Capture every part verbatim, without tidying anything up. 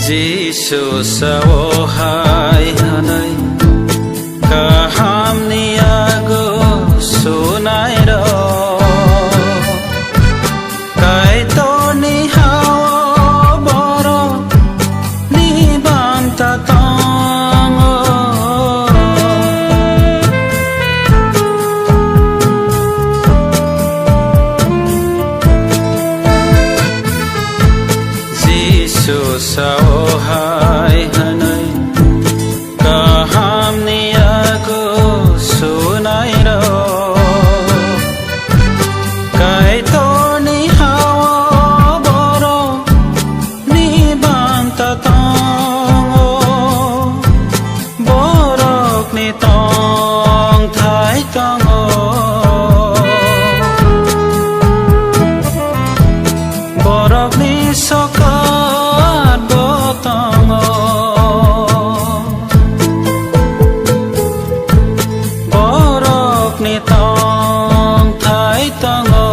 Jisu sao hai hwnwi, kahamni yago sunairok, Kaitorni hao borokni banta tongo. Jisu sao hai hwnwi, kahamni yago sunairok, Kaitorni hao borokni banta tongo. Borokni tongthai tongo, borokni sokat bo tongo, borokni tongthai tongo.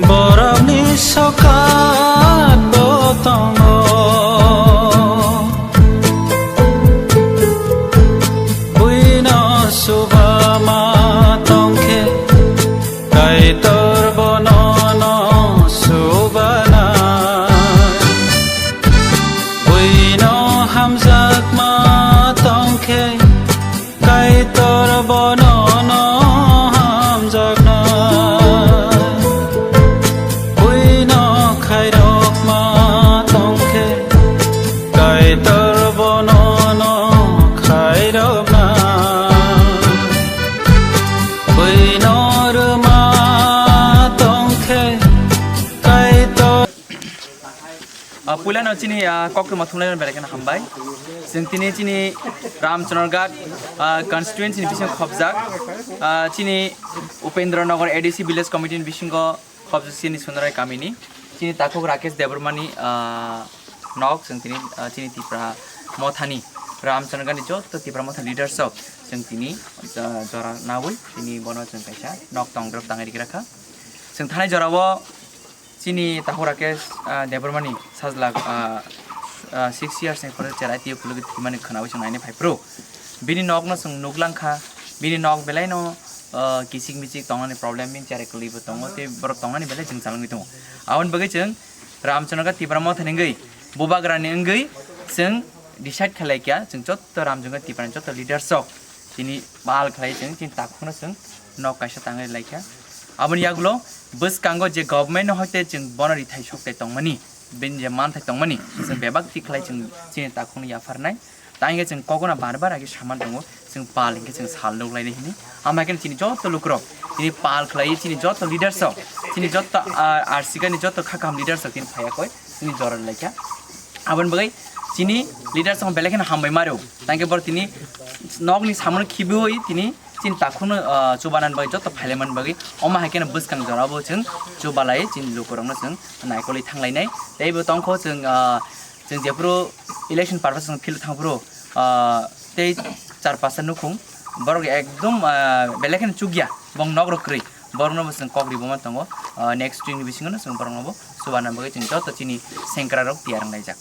Borokni sokat bo tongo, buino suba ma tongkhe, Kaitor bono no subana. Buino hamjakma tongkhe, Kaitor bono no hamjakna. Buino khairokma tongkhe, Kaitor bono no khairokna. Buino rwma tongkhe, Kaitor Ah, puilano chini, ah, koktwma thumlaino belai kheno hambai. Chwng tini chini Ramchandraghat, ah, constituency ni bisingo khopjak. Ah, chini Upendra Nagar A D C village committee ni bisingo khopjak chini Sunarai kamini. Chini takhuk Rakesh Debbarmani, ah, nok chwng tini, ah, chini Tipra Mothani, Ramchandraghat ni joto Tipra Motha leaders rok chwng tini, ah, jora nawi tini bono chwng kaisa nok tongdrop tangwi rikha. Chwng thanai jorao Chini takhuk Rakesh, ah, Debbarmani sajla, ah, ah, six years ni phore chwrai twi phulugwi thwimani khwnawi chwng naina phai phuru. Bini nokno chwng nuklangkha, bini nok belaino, ah, kichik michik tongnani problem, bini cherai kwlwibo tongo, tei borok tongnani belai chwng chalangwi tongo. Aboni bagwi chwng Ramchandraghat Tipra Mothani wngwi, bubagrani wngwi chwng decide khlai kha, chwng joto Ramchandraghat Tiprani joto leaders rok tini pal khlai chwng chini takhukno chwng nok kaisa tangwi lai kha. Aboni yagulo bwskango je government no hoite chwng bono rithai sokthai tongmani, bini je manthai tongmani, chwng bebak tikhlai chwng chini takhukno yapharnai. Tangkhe chwng kokno bar bar age saman tongo, chwng pal hinkhe chwng sal nuk lainai hini. Ama khe chini joto lukurok, chini pal khlai chini joto leaders rok, chini joto, ah, arsikani joto kha kaham leaders rok tini phaiya koi, chini jora lai kha. Aboni bagwi chini leaders rok belai kheno hambai maro. Tangkhe borok tini nokni samono khibiwi tini chini takhukno, ah, chubanani bagwi joto phailaimani bagwi omo hai kheno bwskang jorabo chwng chubalai chini lukurokno chwng naikolwi thanglainai. Tei bo tongkho chwng, ah, chwng jephuru election purpose chwng field thangphuru, ah, tei char pasta nukhung borok ekdom, ah, belai kheno chukya bong nok rok kwrwi. Borokno bo chwng kok riboma tongo, ah, next week ni bisingo no chwng borokno bo chubana bagwi chwng joto chini sengkra rok tiyar wnglaijak.